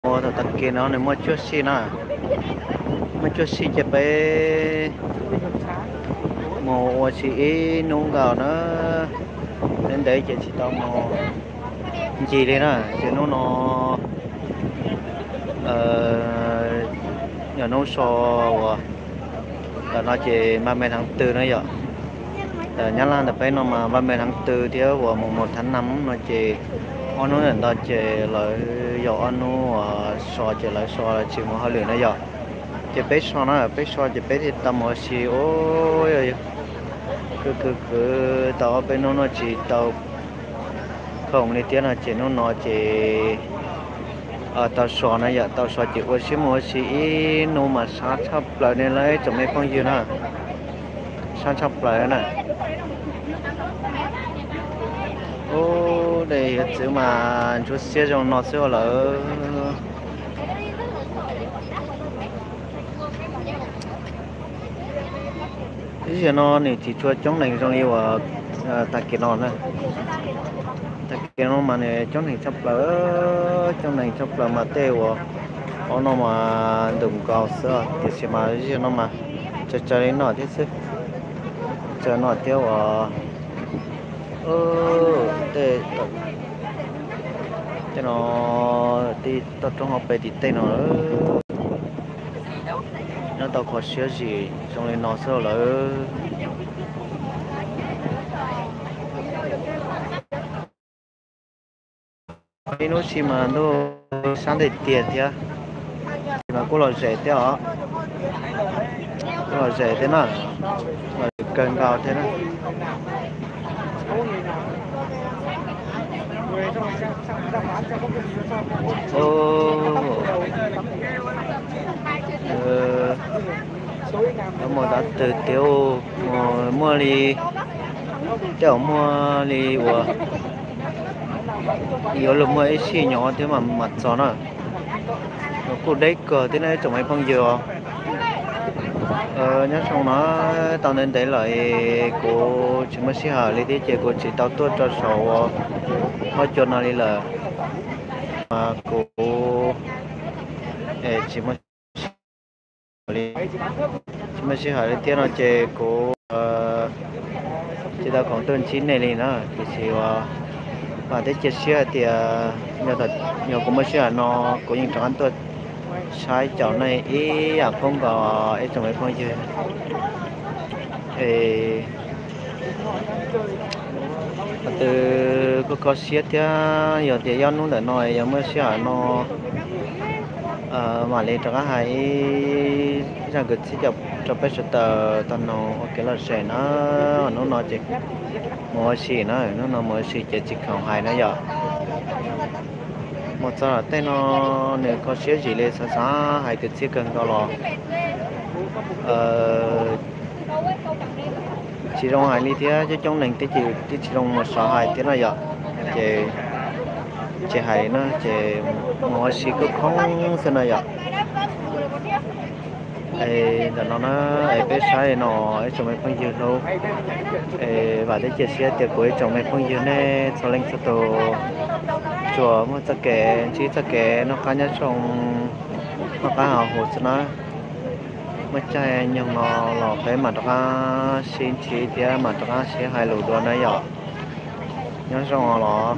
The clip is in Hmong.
Thaum tag kis no nws muaj cuaj sij na, muaj cuaj sij ces peb mus ua si ib hnub nkaus na. Ntev ntev ces tsis tau mus ncig li na, ces hnub no yog hnub so uas ntawm no ces npaj me tháng tư na yom. Ntawm Nyab Laj ntawm peb no mas npaj me tháng tư thiab uas mùng một tháng năm no ces ob hnub ntawm no ces lawv yog ob hnub uas so ces lawv so tsis mus hauj lwm na yom. Ces peb so na, peb so ces peb thiaj tau mus ua si ua, khwv khwv khwv tau ob peb hnub no tsis tau khoom li thiab no ces hnub no ces tau so na yom, tau so ces ua siab mus ua si ib hnub mas sab tshaj plaws ne lauj tsoom me phooj ywg na, sab tshaj plaws na. Ub, dej hiav txwv mas ntsuab xiab zoo no xwb lawm. Ib zaug no nws tsis tshua coob neeg zoo li uas tag kis no na. Tag kis no mas nws coob neeg tshaj plaws, coob neeg tshaj plaws mas tej uas hauv no mas ntuj nkaus xwb tiam sis mas ib zaug no mas tsaws tsaws li no thiab xwb, tsaws no thiab uas tej, tej no, tej toj roob hauv pes tim tej no nyob tau kho siab zim zoo li no xwb lawm. Ib hnub si mas ntuj sab ntev tiag thiab, mas kuj lom zem thiab os, kuj lom zem thiab na, lom zem kawg nkaus thiab na. Muaj dav twg tiag, muaj li, tej zaum muaj li uas yuav luag muaj ib sij nyob thiab mam txog na. Kuj deb kawg thiab na ib tsoom me phooj ywg. Nyob zoo no tau ntev ntev lawm es kuv tsis muaj sij hawm li thiab ces kuv tsis tau tuaj rau saum uas huab cua no li lawm. Mas kuv tsis muaj li, tsis muaj sij hawm li thiab no ces kuv tsis tau khoom tuaj ntsib nej li na, tiam sis uas vam thiab cia siab hais tias yog kuv muaj sij hawm no kuv yeej rov qab tuaj saib caum nej ib yam qub nkaus ib tsoom me phooj ywg. Es qhov twg kuj kho siab thiab, yog tias nyob hnub ntawm no yog muaj sij hawm no mam li rov qab hais ib zaj kwv txhiaj rau peb sawv daws tau mloog ua kev lom zem na. Hnub no ces mus ua si na, hnub no mus ua si ces tsis khoom hais na yom. Mus txog tej no nws kho siab zim li xav xav hais kwv txhiaj kawg nkaus los tsis zoo hais li thiab, coob coob neeg twb tsis zoo mus xav hais thiab no yom. Ces tsis hais na, ces mus ua si khoob khoob xwb no yom. Es ntawm no na, es peb saib no ib tsoom me phooj ywg hlub, es vam thiab cia siab tias kuv ib tsoom me phooj ywg nej txhua leej txhua tus tsuas muaj txoj kev ntsib txoj kev noj qab nyob zoo, noj qab haus huv xwb na. Muaj caij nyoog no los peb mam rov qab sib ntsib thiab mam rov qab sib hais lus dua na yom. Nyob zoo os los.